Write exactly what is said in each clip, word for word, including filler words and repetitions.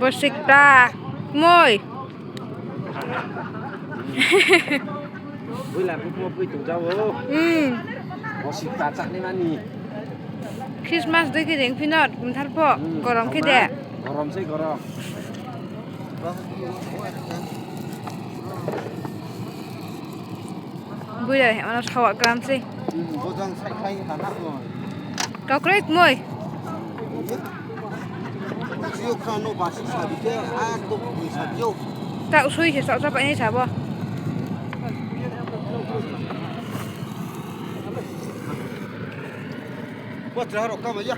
Bo sikta, kmoi. Buila bukmo pui tong jao. Hmm. Bo sikta chakni mani. Christmas dei khe jeng phinot, mthar pho, hmm, gorom khe de. Gorom se gorom. Buila he, ano sawa gram se. Hmm, bojang sai khai hana ko. Kakroi kmoi. Sio kha no basi sa di ke, a to bui sa di o. Taoh soi se saoh chapai nai sa bo. Bo chra rao kama ya.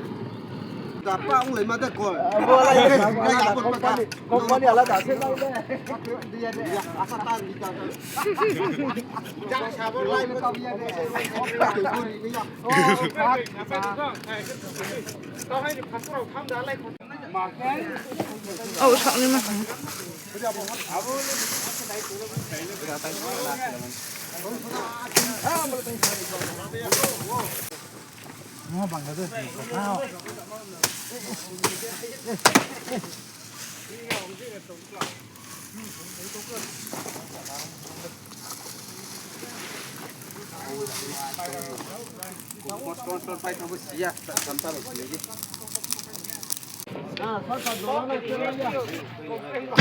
Da pa ong lai ma de ko. Bo lai, lai, lai, lai, company, company alada se lai de. Ya, asa ta ni ta. Oh, sok ni ma.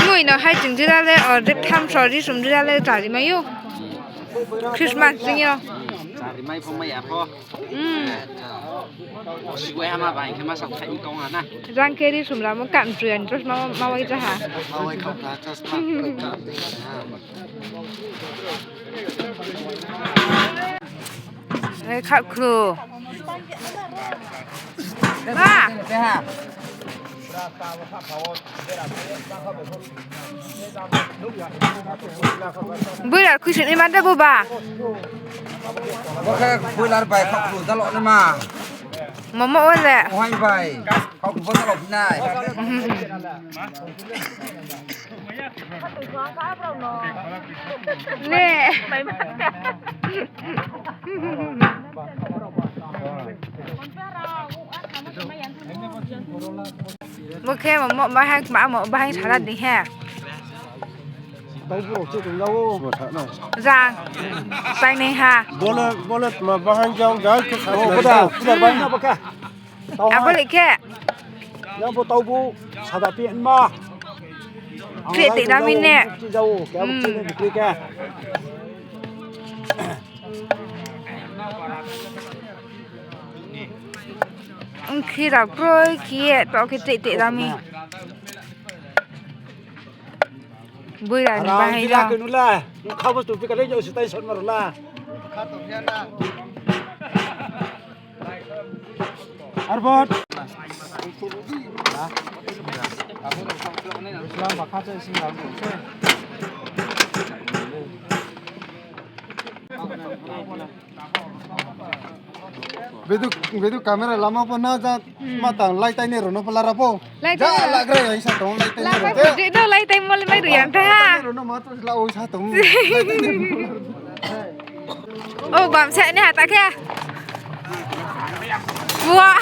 Mui no hai ching jila le, o, de tham so ri sum jila le chari mai ou. Christmas jing yo. Chari mai pho mai ya pho. Hmm. Siwai hama bai khe ma sa khai tong ha na. Jang khe ri sum ramo kam chu yan chosma ma wai cha ha. Ma wai khau kha chosma. Ei, khakhru. Ba. Boiler khuisoing ni mande bo ba. Bo khe boiler bai khakhru dalo ni ma. Momo o le. Ohai bai. Kau bo talo phinai. Ne. Bo khe mo bahai, ma mo bahai sala di he. Jang, tai nai ha. Bole, bole, ma bahai jang, jang khe sa. Oh, boda, boda, bahai na baka. Abo le khe. Yang bo tau bo sada pi ma. Kri te dami ne. Ti jao, khe abo kri ne bikri khe. Ongkhi ra kroi khe ye to khe te te dami. Boiler ni bahai jang. Khe nula. Kha bo tu pi ka le yo sitai son maru la. Arbot. Bedu, bedu camera lama pho na ja. Hmm. Matang lai tai ne rao no pho lara pho. Lai ja tai. Lagra ya sa tong lai tai ne rao. Lama pho je do lai tai mo le mai ru yang ta ha. Rao no ma to la o sa tong. O bam se ne ha ta khe. Wah.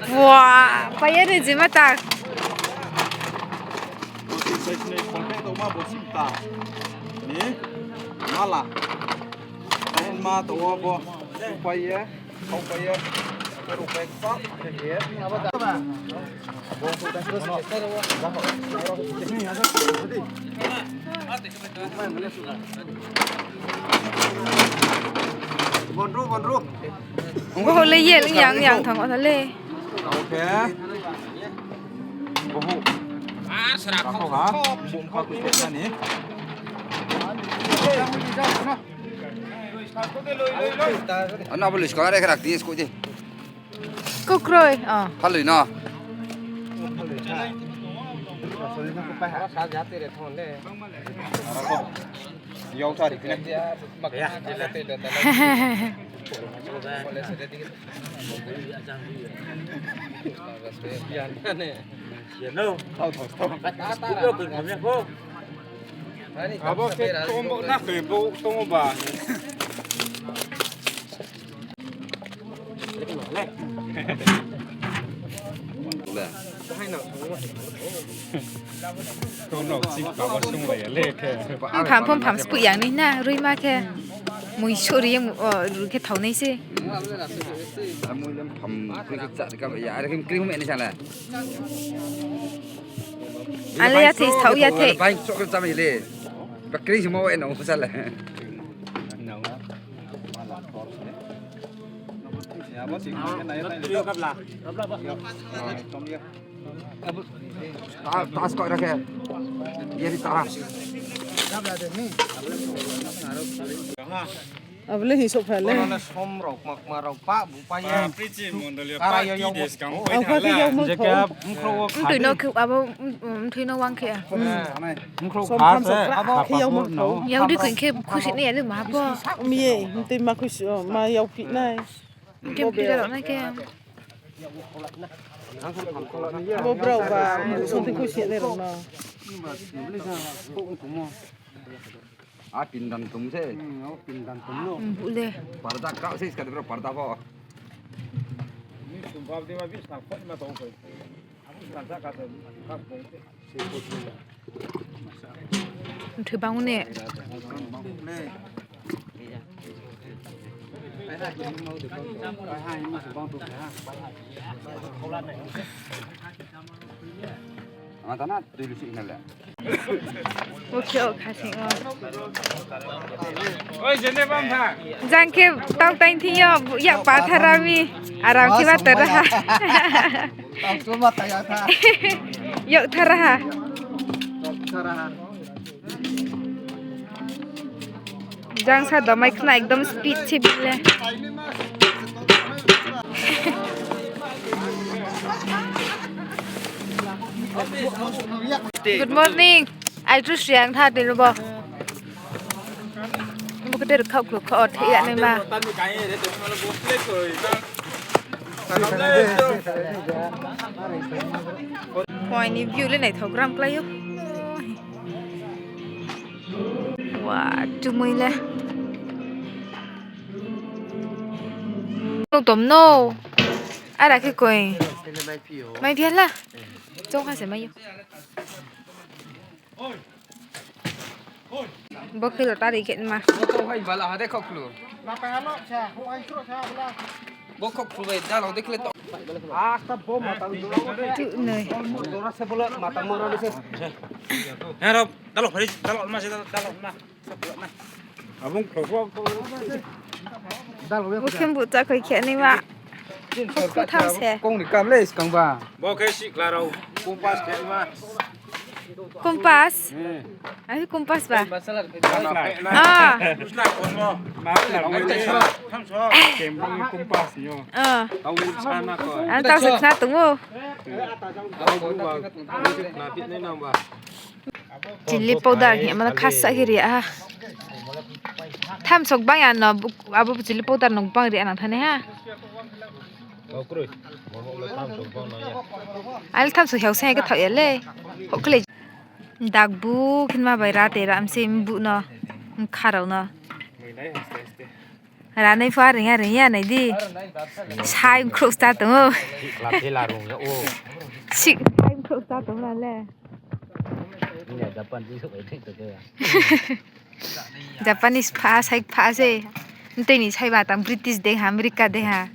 Wah, paya ni jima tak. Bo sing sai sinai contact tongma bo sing ta. Ni mala. Tongma tongma bo. Paya. Bonru, bonru. Bo le ye, yang, yang thang o le. Okay. Bo. Ar sara kho. Bum kha ku ni. Ano abo luis kona re krak tin sko je. Kukroi, oh. Phalui no. Yau thari kena. Abo khe tongbo na khe bo tongbo ba. Tongno ching kabo sung lai ya le khe. Pham pham pham spuh yang ni na, rui ma khe. Mui sori yang, o, ru khe thao nai se. Mui lem pham khe cha ka ya, are khe kring me ni sa la. Ale ya thei, thao ya thei. Bai sok cha mai le. Ba kring se mo e no sa la. Ta, ta skok rakhe. Ye ri ta. Abo le hi sok pha le. Som rok, mak ma rok, pa bu pa ye. Pri chi mondoli, pa ki des kang. Ang pa khe yau mo tho. Mthoi no khe abo, mthoi no wang khe. Mkhrouh som pha tham se. Abo khe yau mo tho. Yau di khe khusi ni ya le ma bo. Sak mi ye, mtui ma khusi, ma yau phi nai. Khe mthoi rok nai khe. Abo brao ba, mbu song tui khusi ni rok no. A pindan tum se. Hmm, o pindan tum lo. Hmm, bu le. Parda kau se iska de bro, parda bo. Ni sum bab de ma bis na khoi ma tong khoi. Kan sa ka se, ka bong se. Mthoi bang ne. Ama tana tui lusi na le. Bo khe o khasing o. Oi, jene bang tha. Jang khe tau tang thing yo, yak pa thara mi. Aram khe ma tara ha. Tau tu ma tang ya tha. Yak thara ha. Tara ha. Jang sa domai khna ekdom speed se bile. Good morning. Ai tu siang tha tini bo. Bo kete rkhaoh khluh khaoh thei ya nai ma. Phai ni view le naithok gram klái ou. Wa, chumui le. Nung tom no. Ara khe koi. Mai dia la. Chong ha se mai ou. Bo khe lottery khe ma. Bo khoklu bai dalok de khle to. Asta bo matang jora. Tu noi. Jora se bole matang mora ni se. He ro, dalok phari, dalok ma se, dalok ma. Abung khoklu. Bo khe bucha khoi khe ni ma. Khoklu tham se. Kong ni kam le skang ba. Bo khe sikla rao. Kompas khe ma. Kompas? Hmm. Ahi kompas ba? Ah. Ah. Ang tau se khna tong ou. Chili powder hing ma le khasa khe ri ha. Thamsok bang ya no, abo chili powder no bang ri nang thani ha. Al thamsok hiao se khe thao ya le. Hokhle. Dak bu khin ma bai ra te ra mse mbu no. Mkha rao no. Ranai pho aring aring ya nai di. Sai mkhrouh sta tong ou. Sik sai mkhrouh sta tong na le. Japanese pha, sai pha se. Ntei ni sai ba tang British de ha, America de ha.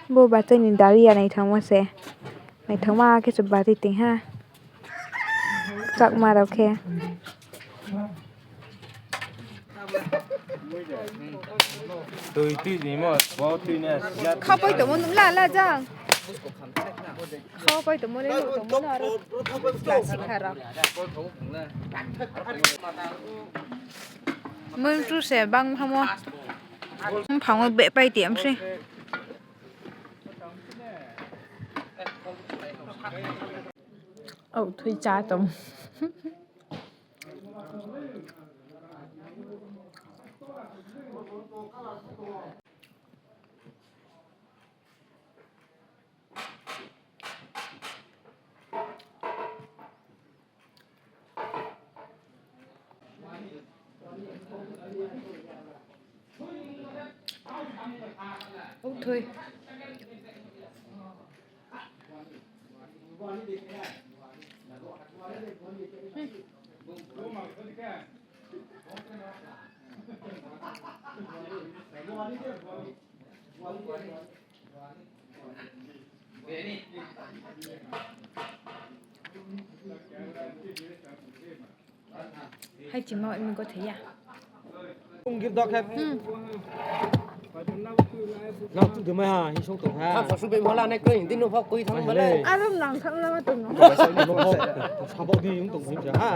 Bo bachai ni daria naithangmo se. Naithangma khe se bari tong ha. Chakma rao khe. Tui tui ni mo, bo tui na. Khapai tongmo nung la la jang. Khapai tongmo le nuh tongmo no aro. Sikha rao. Mungtru se bang phamo. Phamo be pai ti amse. Au thui cha tong. Uk thoi. Hai chima imi ko thai ya. Tung gir dok khe. Hmm. Nang tu dumai ha, hi song tong ha. Tham sa su be mola nai kroi, din no phak koi thang bale. Arum nang thang lama tong no. Sabok di yung tong ha.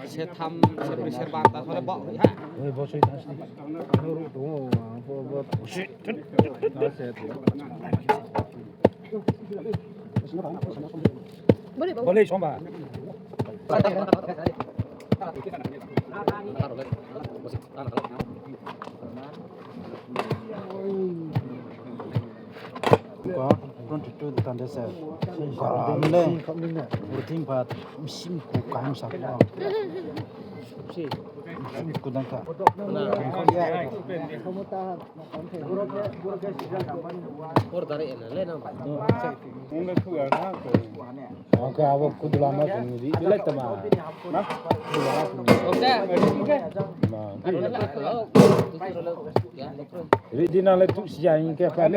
Se tham, se broi, se ba ta thole ba ha. Oi, bo soi thang si. Bo, bo. Bole, bole, song ba. Ko, twenty two tande se. Garam le. Urting pa, sim ku kaham sa ko. Sim ku dang ka. Order ena le nang ba. Oke, abo kudula ma kung ri, ri lai tama. Oke. Ma. Ri di na le tu sia in ke pa le.